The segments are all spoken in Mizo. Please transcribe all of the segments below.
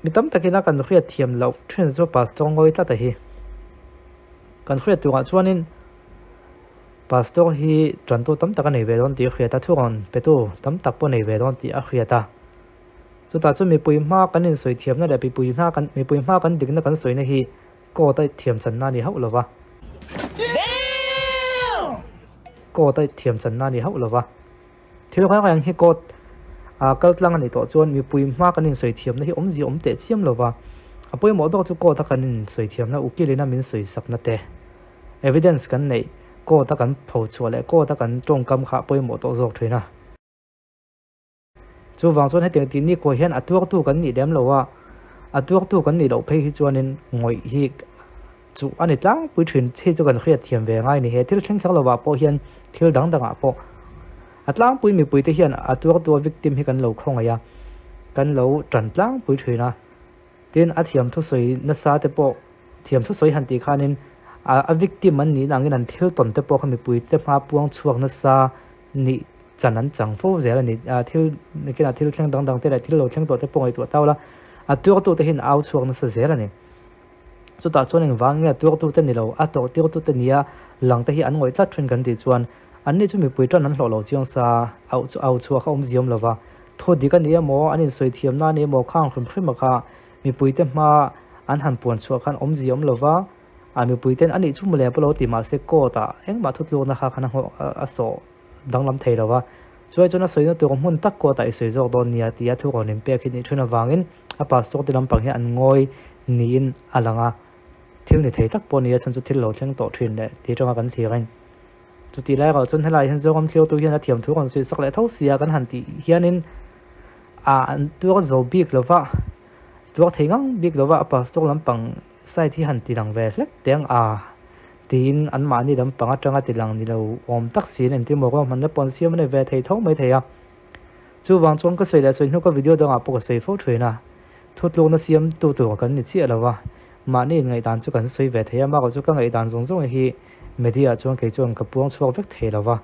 Mi tam takin a kan hriat thiam loh thin chu pastor ngawi tlat a hi. Kan hriat turah chuanin pastor hi tantu tam tak a nei ve dawn tih a hriat a, thurawn petu tam tak pawh a nei ve dawn tih a hriat a. Chutah chu mipui hma kan insawi thiamna leh mipui hma kan mipui hma kan dikna kan sawina hi court a thiam channa a ni hauh lova. Court a thiam channa a ni hauh lova. Thil reng reng hi court ah kal tlang a nih tawh chuan mipui hma kan insawi thiamna hi awmzia awm teh chiam lova, a pawimawh ber chu court a kan insawi thiamna ukil ina min sawi sakna te, evidence kan neih court a kan pho chhuah leh court a kan tawngkam kha a pawimawh tawh zawk thin a. Chuvang chuan hetiang tih nikhua hian a tuartu kan nih lem lo a, a tuartu kan nih loh phei hi chuanin ngawih hi chu a ni tlangpui thin hi chu kan hriat thiam ve ngai a ni. He thil thleng kher lovah pawh hian thil dang dangah pawh a tlangpui mipuite hian a tuartua victim hi kan lo khawngaih a, kan lo tan tlangpui thin a. Tin, a thiam thusawi nasa te pawh thiam thusawi han tih khanin a victim an nihna angin an thil tawn te pawh kha mipuite hma puang chhuak nasa nih chan an chang fo zel a ni. Thil nakinah thil thleng dang dang te leh thil lo thleng tawh te pawh ngaihtuah tau la, a tuartute hian au chhuak nasa zel a ni. Chutah chuan engvang nge a tuartute ni lo, a tawrhtirtute nia langte hi an ngawih tlat thin kan tih chuan anni chu mipui tan an hlawh lo chiang sa, auh chu au chhuah kha awm ziam lo va, thu dik a ni emaw, an insawi thiamna a ni emaw khang hrim hrim a kha mipuite hma an han puan chhuah khan awm ziam lo va, a mipuiten a nih chu mawle pawh lo ti mahse court ah engmah thutlukna kha khan a nghawh a sawh danglam thei lo va, chuai chuan a sawina tur hmun tak court ah i sawi zawk dawn nia tia thu rawn inpek hi nih thin avangin a pastor te lampang hi an ngawi niin a lang a, thil ni thei tak pawh nia chhan chu thil lo thleng tawh thin leh tih atanga kan thlir a ni. Chutih lai erawh chuan helai hian Zoram thliautu hian a thiam thu rawn sawi sak leh tho sia kan han tih hianin ah an tuar zo bik lova, tuar thei ngang bik lova a pastor lampang side hi han ti lang ve hlek teh ang a tiin anmahni lampang atanga ti lang ni lo awm tak siin engtin maw ruahmanna pawh an siam a ni ve thei tho mai thei a. Chuvang chuan ka sawi leh sawi hnu ka video dangah pawh ka sawi fo thin a, thutlukna siam tu tur kan ni chiah lo a, mahni inngaihdan chu kan sawi ve thei a, mahrawh chu ka ngaihdan zawng zawng hi media ah chuan kei chuan ka puang chhuak vek thei lo va,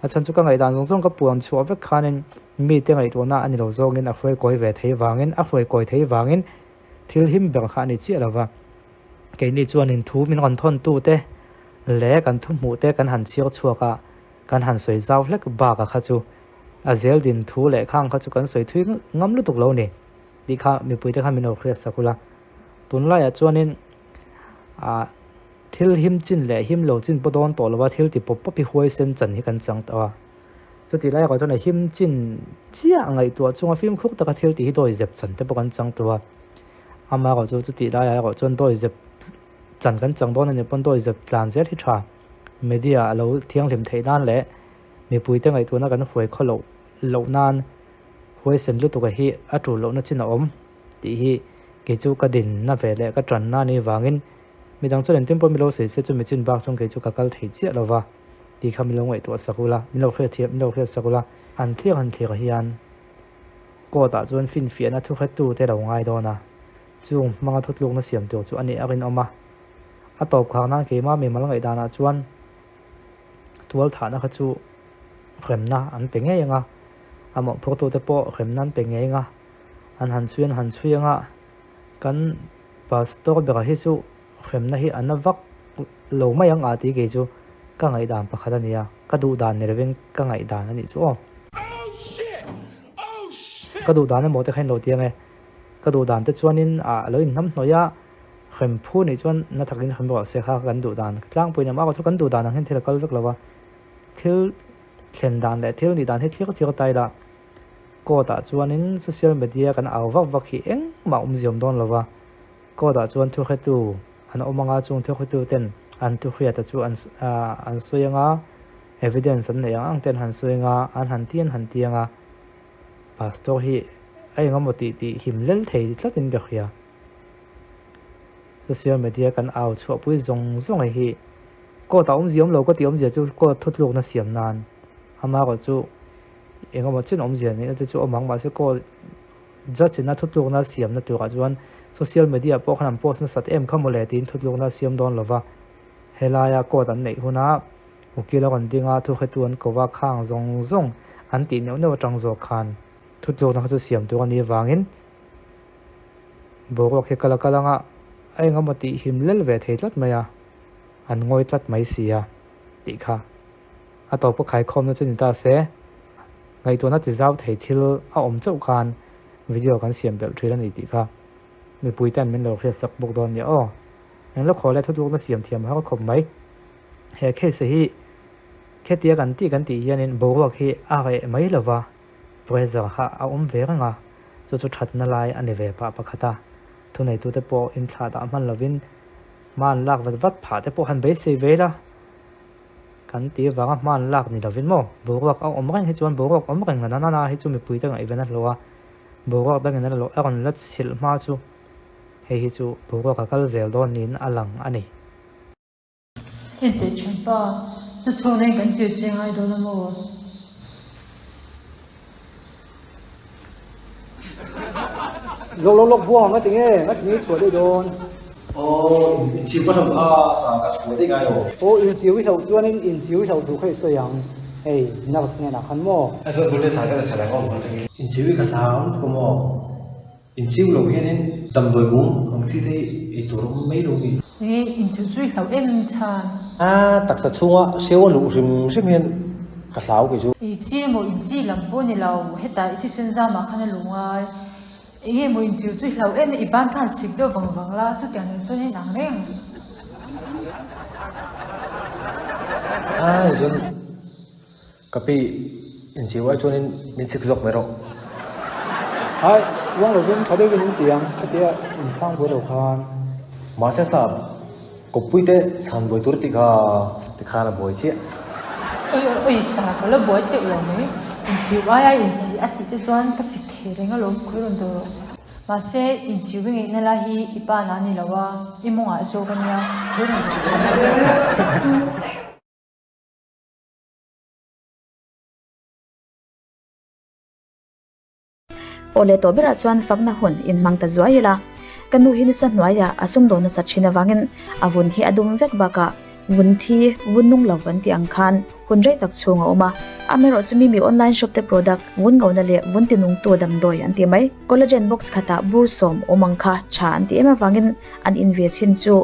a chhan chu ka ngaihdan zawng zawng ka puan chhuah vek khanin mite ngaihtuahna a ni lo zawngin a hruai kawi ve thei vangin a hruai kawi thei vangin thil him ber kha a ni chiah lo va, keini chuanin thu min rawn thawn tute leh kan thu hmuh te kan han chhiar chhuak a. Kan han sawi zau hlek bak a kha chu a zel din thu leh khang kha chu kan sawi thui ngam lutuk lo ni tih kha mipui te khan min lo hriat sak ula. Tunlaiah chuanin ah thil him chin leh him lo chin pawh dawn tawh lova thil ti pawp pawp hi huaisen chan hi kan chang tawh a. Chutih lai erawh chuan a him chin chiah ngaihtuah chunga fimkhur taka thil tih hi dawi zep chan te pawh kan chang tawh a. Amaherawh chu chutih laiah erawh chuan dawi zep chan kan chang dawn a ni pawn dawi zep tlan zel hi tha. Media a lo thianghlim theih nan leh mipuite ngaihtuahna kan hruai khaw loh loh nan huaisen lutuk a hi a tul lohna chin a awm tih hi kei chu ka dinna ve leh ka tanna a nih vangin midang chuan engtin pawh mi lo sawi se chu mi chin bak chuan kei chu ka kal thei chiah lo va tih kha min lo ngaihtuah sak ula, min lo hriat thiam min lo hriat sak ula. Han thlir han thlir hian court ah chuan finfiahna thuhretu te lo ngai dawn a, chung hmanga thutlukna siam tur chu a nih a rinawm a. A tawp khar nan keimah mimal ngaihdanah chuan tual thahna kha chu hremna an pe ngei ang a, a mawhphurtute pawh hremna an pe ngei ang a, an han chhui an han chhui ang a, kan pastor bera hi chu hremna hi a na vak lo mai ang a tih kei chu ka ngaihdan pakhat a ni a, ka duh dan ni lovin ka ngaihdan a nih chu aw. Ka duh dan emaw te kha in lo ti ang e, ka duh dan te chuanin a lo inhnamhnawih a. Hrem phu nih chuan na takin hrem rawh se kha kan duh dan tlangpui nia mah chu kan duh dan ang hian thil a kal vek lo a, thil thlen dan leh thil nih dan hi thlir thlir ta ila court ah chuanin social media kan au vak vak hi engmah awmzia awm dawn lo va, court ah chuan thuhretu an awm anga chung thuhretu ten an thuhriata chu an an sawi anga evidence an neih ang ang ten han sawi anga an han ti an han ti anga pastor hi a engemaw tih tih him lel thei tlatin ka hria. Social media kan au chhuahpui zawng zawng hi court a awmzia awm lo ka tih awmzia chu court thutlukna siam nan amaherawh chu engemaw chin awmzia neihna te chu awm ang mahse court judge ina thutlukna siamna turah chuan social media pawh khan an post nasat em kha mawle tiin thutlukna a siam dawn lova helaia court an neih huna ukil a rawn ding a thuhretu an ko va khang zawng zawng an tih neuh neuh atang zawk khan thutlukna kha chu siam tur a nih avangin. Boruak hi kal a kal anga a engemaw tih him lel ve thei tlat mai a, an ngawi tlat mai si a tih kha a tawpa khaikhawmna chu ni ta se. Ngaihtuahna ti zau thei thil a awm chauh khan video kan siam belh thin a ni tih kha mipui ten min lo hriatsak bawk dawn nia aw. Englo khaw leh thutlukna siam thiam har khawp mai. He case hi khetia kan tih kan tih hianin boruak hi a reh mai lova pressure kha a awm ve reng a, chu chu thatna lai a ni ve pah pakhat a. Thuneitute pawh inthlah dah hman lovin hma an lak vat vat phah te pawh han beisei ve ila kan tih avanga hma an lak ni lovin maw boruak a awm reng hi chuan boruak awm reng na na hi chu mipuite ngaihven a hlawh a, boruak dangin a rawn la chhilh hma chu hei hi chu boruak a kal zel dawn niin a lang a ni. Enteh thianpa, na chhawng nen kan chir che ngai dawn a maw? Lawk lawk lawk buang nga tinge nga tinge i chhuah daih dawn? Aw, inchiu ka hlauh kha sa ka chhuah daih ngai lo. Aw, inchiu i hlauh chuanin inchiu i hlauh thu kha i sawi ang. Hei, nurse hnenah khan maw? A zawt bul te sa ka za tha lang awm ang tengin. Inchiu i ka hlau lutuk a maw? Inchiu lo hianin damdawi mum ang chi te hi ei tur awm mai lo mi. Enge inchiu chu i hlauh em em chhan? A taksa chhunga hreu a luh hrim hrim hian ka hlau kei chu. I chi emaw inchi lam pawh ni lo, hetah i thisen zamah khan a luh ngai. Enge maw inchiu chu i hlauh em em, i ban khan sik deuh vang vang la, chutiang nen chuan in ang reng. A chuan Ka pi inchiu ai chuanin min chhik zawk mai rawh. Hai, uang lovin tha deuhin in ti ang, hetia inchhang buai lo khan. Mahse sap, kawppui te chhan buai tur tih kha tikhan a buai chiah. Oi oi oi, sa ka la buai teuh lo mai. Inchiu aia insi a tih te chuan ka sik thei reng alawm, khawi rawn dawr rawh. Mahse, inchiu i ngaihna lai hi i pa na a ni lo a, i mawngah zawk a nia, khawi rawn dawr rawh. Aw leh tawh berah chuan fakna hun inhmang ta zuai ila. Ka nu hi nasa hnuaiah a sumdawn nasa thin avangin a vun hi a dum vek bakah vun thi, vun nung lo kan tih ang khan hun rei tak chhung a awm a. Amaherawh chu Mimi online shop te product vun ngona leh vun tinungtu damdawi an ti mai. Collagen box khatah bur sawm awm ang kha tha an ti em avangin an in ve chhin chu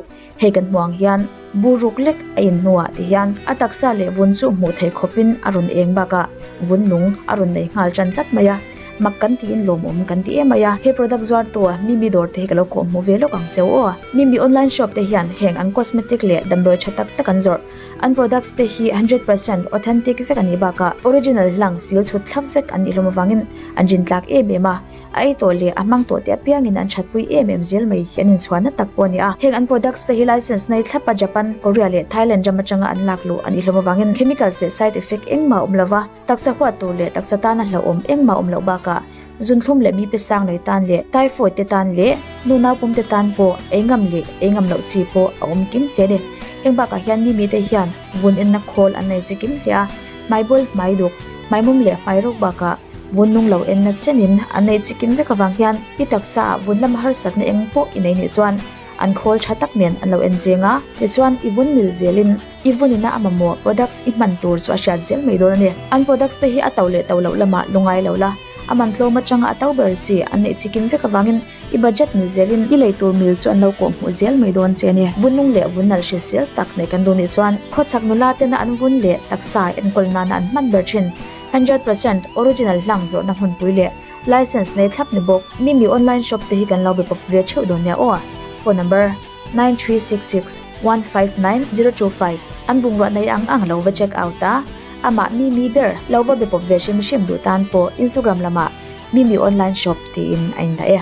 Hei kan hmuh ang hian bu ruk lek a in hnuah ti hian a taksa leh vun chu hmuh theih khawpin a rawn eng bakah vun nung a rawn nei nghal tan tlat mai a, mak kan tiin lawmawm kan ti em mai a. He product zuartu Mimi dawr te hi ka lo kawh hmuh ve lawk ang cheu aw. Mimi online shop te hian heng an cosmetic leh damdawi tha tak tak an zawrh. An products te hi 100% authentic vek a nih bakah original hlang sil chhut thlap vek an nih hlawm avangin an rin tlak em em a. A ei tawh leh a hmang tawh te apiangin an thatpui em em zel mai hi an inchhuahna tak pawh a ni a. Heng an products te hi license nei thlapa Japan, Korea leh Thailand ram atanga an lak luh a nih hlawm avangin chemicals leh side effect engmah a awm lova, taksa huat tur leh taksa tana hlauhawm engmah a awm loh bakah zunthlum leh mi pe sang nei tan leh typhoid te tan leh nu naupum te tan pawh ei ngam leh ei ngam loh chi pawh a awm kim hle a ni. Heng bakah hian mi mite hian vun enna khawl an nei chi kim hle a, hmaibawl, hmaiduk, hmaimum leh hmairawk bakah Vun nung lo enna chenin an nei chikim vek avang hian i taksa ah vun lama harsatna eng pawh i nei nih chuan an khawl tha tak nen an lo en cheng a, tichuan i vun mil zelin i vun ina a mamawh products i hman tur chu a hriat zel mai dawn a ni. An products te hi a to leh to loh lamah lungai lo la, a man tlawm atanga a to ber chi an neih chikim vek avangin i budget mil zelin i lei tur mil chu an lo kawh hmuh zel mai dawn che a ni. Vun nung leh vun nalh hrisel tak nei kan duh nih chuan khawchhak nula tena an vun leh taksa enkawl nana an hman ber thin. 100% original hlang zawrhna hmunpui leh license nei thlap ni bawk. Mimi online shop te hi kan lo be pawp ve theuh dawn nia aw. Phone number, 9366 159 025 An bungrua nei ang ang lo va check out a, amah Mimi ber lo va be pawp ve hrim hrim duh tan pawh Instagram lamah Mimi online shop tiin a indah e.